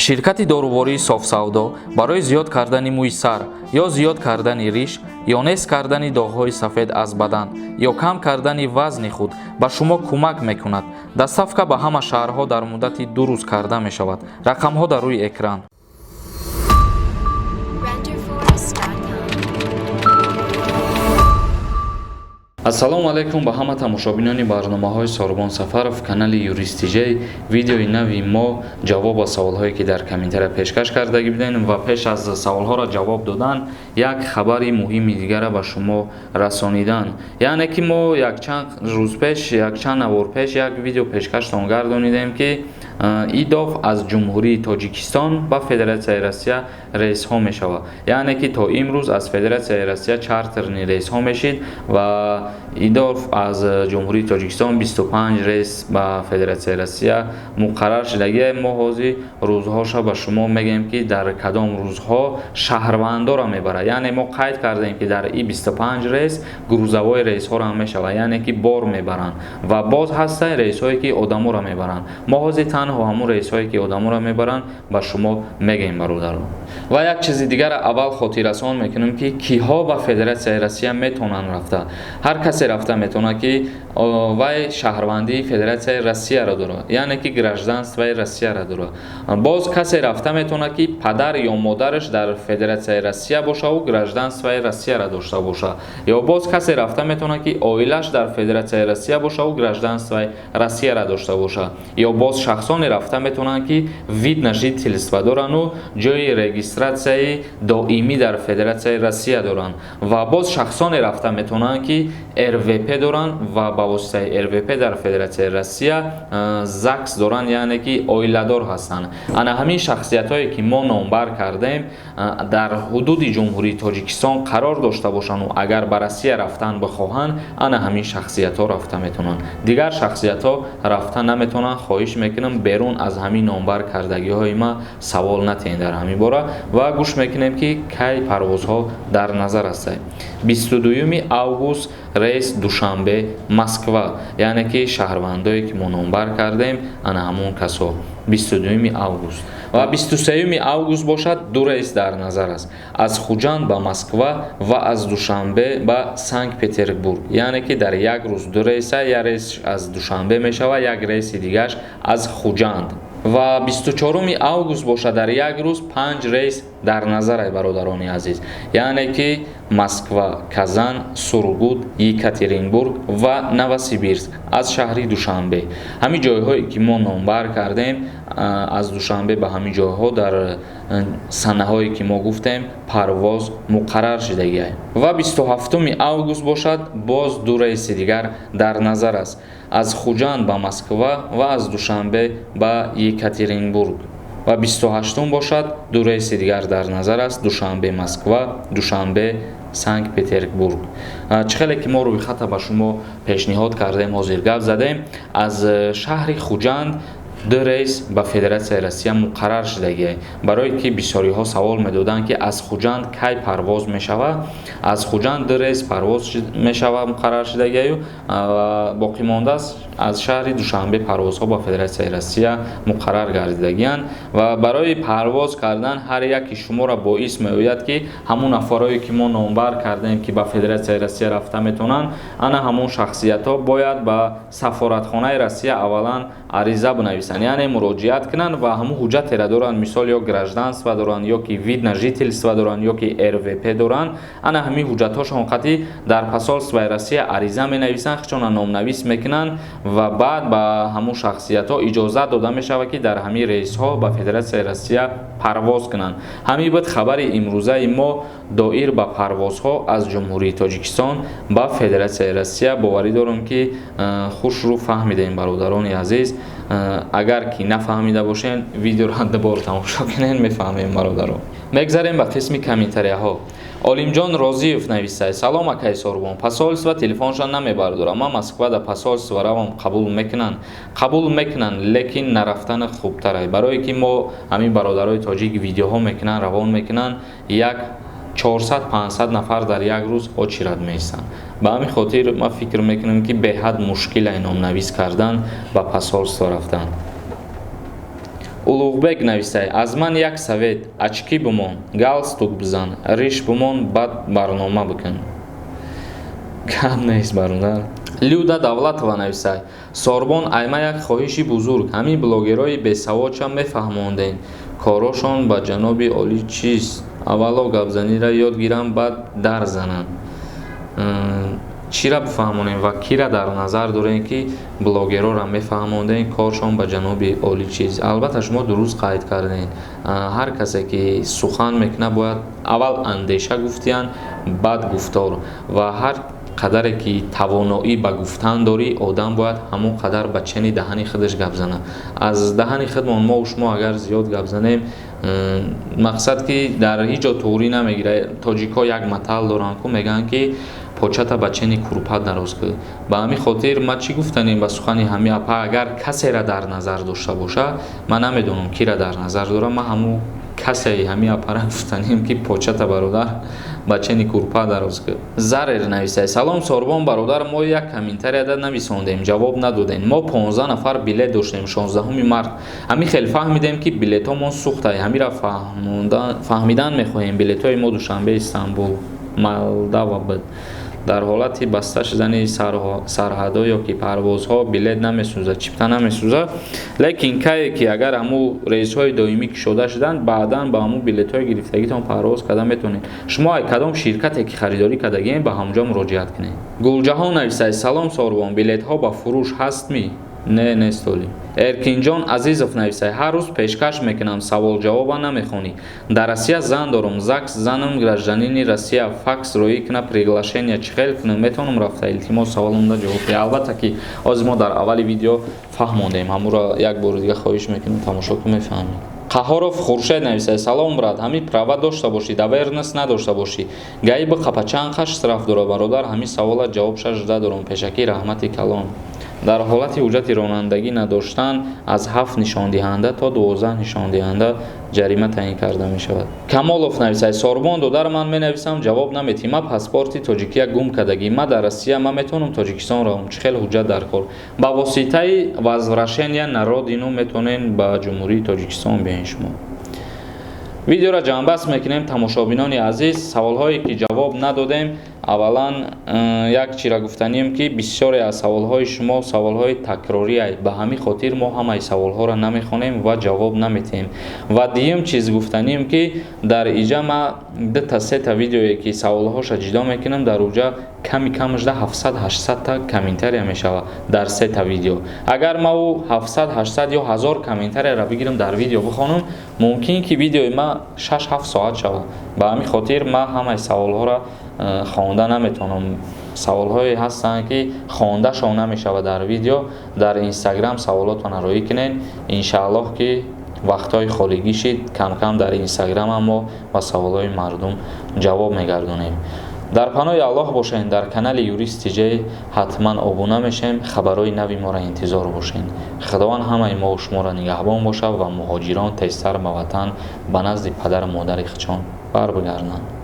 Ширкати дорувории Софсавдо барои зиёд кардани мӯи сар ё зиёд кардани риш ё нест кардани доғҳои сафед аз бадан ё кам кардани вазни худ ба шумо кӯмак мекунад. Доставка ба ҳама шаҳрҳо дар муддати 2 рӯз карда мешавад. Рақамҳо дар рӯи экран. Renderforest.com. Ассалому алайкум ба ҳама тамошобинони барномаҳои Сорбон Сафаров, канали Юрист ТЖ. Видеои нави мо ҷавоб ба саволҳое, ки дар комментария пешкаш кардагӣ будем, ва пеш аз саволҳоро ҷавоб додан як хабари муҳими дигара ба шумо расонидан. Яъне ки мо якчанд рӯз пеш, якчанд навор пеш як видео пешкаштон гардонидем, ки идов аз Ҷумҳурии Тоҷикистон ба Федератсияи Россия рейсҳо мешавад. Яъне ки то имрӯз аз Федератсияи Россия чартерни рейсҳо мешид ва идов аз Ҷумҳурии Тоҷикистон 25 рейс ба Федератсияи Россия муқаррар шудагӣ. Мо ҳозир рӯзҳоша ба шумо мегӯем, ки дар кадом рӯзҳо шаҳрвандоро мебарад. Яъне мо қайд кардем, ки дар и 25 рейс грузовой рейсҳоро ҳам мешавад, яъне ки бор мебаранд, ва боз ҳастанд рейсҳое, ки одаморо мебаранд. Мо ҳозир танҳо ҳамун рейсҳое, ки одаморо мебаранд, ба шумо мегӯем, бародаро. Ва як чизи дигара аввал хотиррасон мекунем, ки киҳо ба Федератсияи Россия метавонанд рафта. Ҳар касе рафта метавонад, ки вай шаҳрвандии Федератсияи Россияро дорад, яъне ки гражданствои Россияро дорад. Боз касе рафта метавонад, ки падар ё модараш дар Федератсияи Россия бошаву гражданствои Россияро дошта бошад. Ё боз касе рафта метавонад, ки оилаш дар Федератсияи Россия бошаву гражданствои Россияро дошта бошад. Ё боз шахсоне рафта метавонанд, ки вид на жительство дорану ҷои регистратсияи доимӣ дар Федератсияи Россия доранд. Ва боз шахсоне рафта метавонанд, ки РВП доранд ва ба воситаи РВП дар Федератсияи Россия ЗАГС доранд, яъне ки оиладор ҳастанд. Ана ҳамин шахсиятҳое, ки мо номбар кардем, дар ҳудуди Ҷумҳурии Тоҷикистон қарор дошта бошанду агар ба Россия рафтан бихоҳанд, ана ҳамин шахсиятҳо рафта метавонанд. Дигар шахсиятҳо рафта наметавонанд. Хоҳиш мекунам, берун аз ҳамин номбар кардагиҳои ма савол натиҳед дар ҳамин бора. Ва гӯш мекунем, ки кай парвозҳо дар назар ҳастанд. 22 август рейс Душанбе Москва, яъне ки шаҳрвандое, ки мо номбар кардем, ана ҳамон касо, 22 август. Ва 23 август бошад, ду рейс дар назар аст: аз Хуҷанд ба Москва ва аз Душанбе ба Санкт Петербург. Яъне ки дар як рӯз ду рейса: як рейс аз Душанбе мешавад, як рейси дигараш аз Хуҷанд. Ва 24 август бошад, дар як рӯз панҷ рейс дар назар, бародарони азиз, яъне ки Москва, Казан, Сургут, Екатеринбург ва Новосибирск аз шаҳри Душанбе. Ҳамин ҷойҳое, ки мо номбар кардем, аз Душанбе ба ҳамин ҷойҳо дар санаҳое, ки мо гуфтем, парвоз муқаррар шудагиа. Ва 27 август бошад, боз ду рейси дигар дар назар аст: аз Хуҷанд ба Москва ва аз Душанбе ба Екатеринбург. Ва 28 бошад, ду рейси дигар дар назар аст: Душанбе Москва, Душанбе Санкт Петербург. Чӣ хеле ки мо рӯйхата ба шумо пешниҳод кардем, ҳозир гап задем, аз шаҳри Хуҷанд ду рейс ба Федератсияи Россия муқаррар шудагиа. Барое ки бисёриҳо савол медоданд, ки аз Хуҷанд кай парвоз мешавад, аз Хуҷанд ду рейс парвоз мешава, муқаррар шудагиаю, ва боқӣ мондааст, аз шаҳри Душанбе парвозҳо ба Федератсияи Россия муқаррар гардидагианд. Ва барои парвоз кардан ҳар яки шуморо боис меояд, ки ҳамун нафарое, ки мо номбар кардем, ки ба Федератсияи Россия рафта метавонанд, ана ҳамун шахсиятҳо бояд ба сафоратхонаи Россия аввалан ариза бинависанд, яъне муроҷиат кунанд, ва ҳамун ҳуҷҷатеро доранд, мисол, ё гражданство доранд, ё ки вид на жительство доранд, ё ки РВП доранд, ана ҳамин ҳуҷҷатҳошон қатъи дар посольствои Россия ариза менависанд, худшона номнавис мекунанд, ва баъд ба ҳамун шахсиятҳо иҷозат дода мешавад, ки дар ҳамин рейсҳо ба Федератсияи Россия парвоз кунанд. Ҳамин буд хабари имрӯзаи мо доир ба парвозҳо аз Ҷумҳурии Тоҷикистон ба Федератсияи Россия. Боварӣ дорам, ки хушрӯ фаҳмидем, бародарони азиз. Агар ки нафаҳмида бошен, видеоро дубор тамошо кунен, мефаҳмем, бародаро. Мегзарем ба қисми комментарияҳо. Олимҷон Розиев нависад: «Салом, акай Сорбон, посольство телефонша намебардорам, ман Москвада посольство равам, қабул мекунанд?» Қабул мекунанд, лекин нарафтани хубтарай, барое ки мо ҳамин бародарои тоҷик видеоҳо мекунанд, равон мекунанд, як 400-500 нафар дар як рӯз очередь меистанд. Ба ҳамин хотир ман фикр мекунам, ки беҳад мушкилай номнавис кардан, ба посольство рафтан. Улуғбек нависай: аз ман як совет, очки бимон, галстук бизан, риш бимон, баъд барнома бикун. Гап нест, бародар. Люда Давлатова нависай: Сорбон, айма як хоҳиши бузург, ҳамин блогерҳои бесаводша мефаҳмондем, корошон ба ҷаноби олӣ чист? Аввало гапзаниро ёд гиранд, баъд дар зананд. Чира бифаҳмонем ва кира дар назар дорем, ки блогерҳоро мефаҳмондем, коршон ба ҷаноби олӣ чиз? Албатта, шумо дуруст қайд кардем. Ҳар касе ки сухан мекунад, бояд аввал андеша гуфтиянд, баъд гуфтор. Ва ҳар қадаре ки тавоноӣ ба гуфтан дорӣ, одам бояд ҳамон қадар ба чени даҳани худаш гап занад. Аз даҳани худмон мо шумо агар зиёд гап занем, мақсад ки дар ҳеҷ ҷо туғрӣ намегирад. Тоҷикҳо як матал доранд ку, мегӯянд ки почата ба чени курпа дароз кун. Ба ҳамин хотир ман чӣ гуфтанем ба сухани ҳами апа, агар касеро дар назар дошта боша, ман намедонам кира дар назар дорам, ман ҳамун касеи ҳами апара гуфтанем, ки почата, бародар, ба чени курпа дароз кун. Зарер нависай: салом, Сорбон бародар, мо як комментарияда нависондем, ҷавоб надодем. Мо 15 нафар билет доштем 16 март, ҳамин хел фаҳмидем, ки билетҳомон сӯхтай. Ҳамира фаҳмидан мехоҳем. Билетҳои мо Душанбе, Истанбул, Молдова буд. Дар ҳолати баста шудани сарҳадҳо ё ки парвозҳо билет намесӯзад, чипта намесӯзад? Лекин кае ки агар ҳамун рейсҳои доимӣ кушода шуданд, баъдан ба ҳамун билетҳои гирифтагитон парвоз карда метавонед. Шумо ай кадом ширкате ки харидорӣ кардагием, ба ҳамонҷо муроҷиат кунед. Гулҷаҳон нависад: салом, Сорбон, билетҳо ба фурӯш ҳастми? Не, нест ҳолӣ. Эркинҷон Азизов нависад: ҳар рӯз пешкаш мекунам, савол-ҷавоба намехонӣ. Дар Россия зан дорум, ЗАГС, занам гражданини Россия, факс роӣ куна, приглашение чӣ хел кунам, метавонам рафта? Илтимос, саволумда ҷавоб диҳ. Албатта ки ҳозир мо дар аввали видео фаҳмондем ҳамуро, як бори дига хоҳиш мекунем, тамошо кун, мефаҳмед. Қаҳоров Хуршед нависад: салом, брат, ҳамин права дошта бошӣ, доверенность надошта бошӣ, ГАИ биқапа, чанд қаш штраф дорад? Бародар, ҳамин савола ҷавобша жда дорум, пешакӣ раҳмати калон. Дар ҳолати ҳуҷҷати ронандагӣ надоштан аз 7 нишондиҳанда то 12 нишондиҳанда ҷарима таъин карда мешавад. Камолов нависад: Сорбон додар, ман менависам, ҷавоб наметӣ. Ман паспорти тоҷикия гум кардагӣ, ман дар Россия, ман метавонам Тоҷикистон равам? Чӣ хел ҳуҷҷат дар кор? Ба воситаи возвращения на родину метавонед ба Ҷумҳурии Тоҷикистон биёед шумо. Видеоро ҷамъбаст мекунем, тамошобинони азиз. Саволҳое ки ҷавоб надодем, аввалан як чира гуфтанием, ки бисёре аз саволҳои шумо саволҳои такрория, ба ҳамин хотир мо ҳамаи саволҳоро намехонем ва ҷавоб наметиҳем. Ва дуюм чиз гуфтанием, ки дар иҷа ма дута сета видеое ки саволҳоша ҷидо мекунам, дар уҷа ками камашда 700-800-та комментария мешавад дар сета видео. Агар ма ӯ 700, 800 ё 1000 комментарияро бигирам, дар видео бихонам, мумкин ки видеои ма 6-7 соат шавад. Ба ҳамин хотир ма ҳамаи саволҳоро хонда наметавонам. Саволҳое ҳастанд, ки хондашон намешавад дар видео. Дар Инстаграм саволотонро роӣ кунед. Иншааллоҳ ки вақтҳои холигӣ шид, камкам дар Инстаграмам мо ба саволҳои мардум ҷавоб мегардонем. Дар паноҳи Аллоҳ бошед. Дар канали Юрист Тиҷей ҳатман обуна мешем, хабарҳои нави моро интизор бошед. Худованд ҳамаи мо шуморо нигаҳбон бошад ва муҳоҷирон тезтар ба ватан, ба назди падару модари худшон барбигарданд.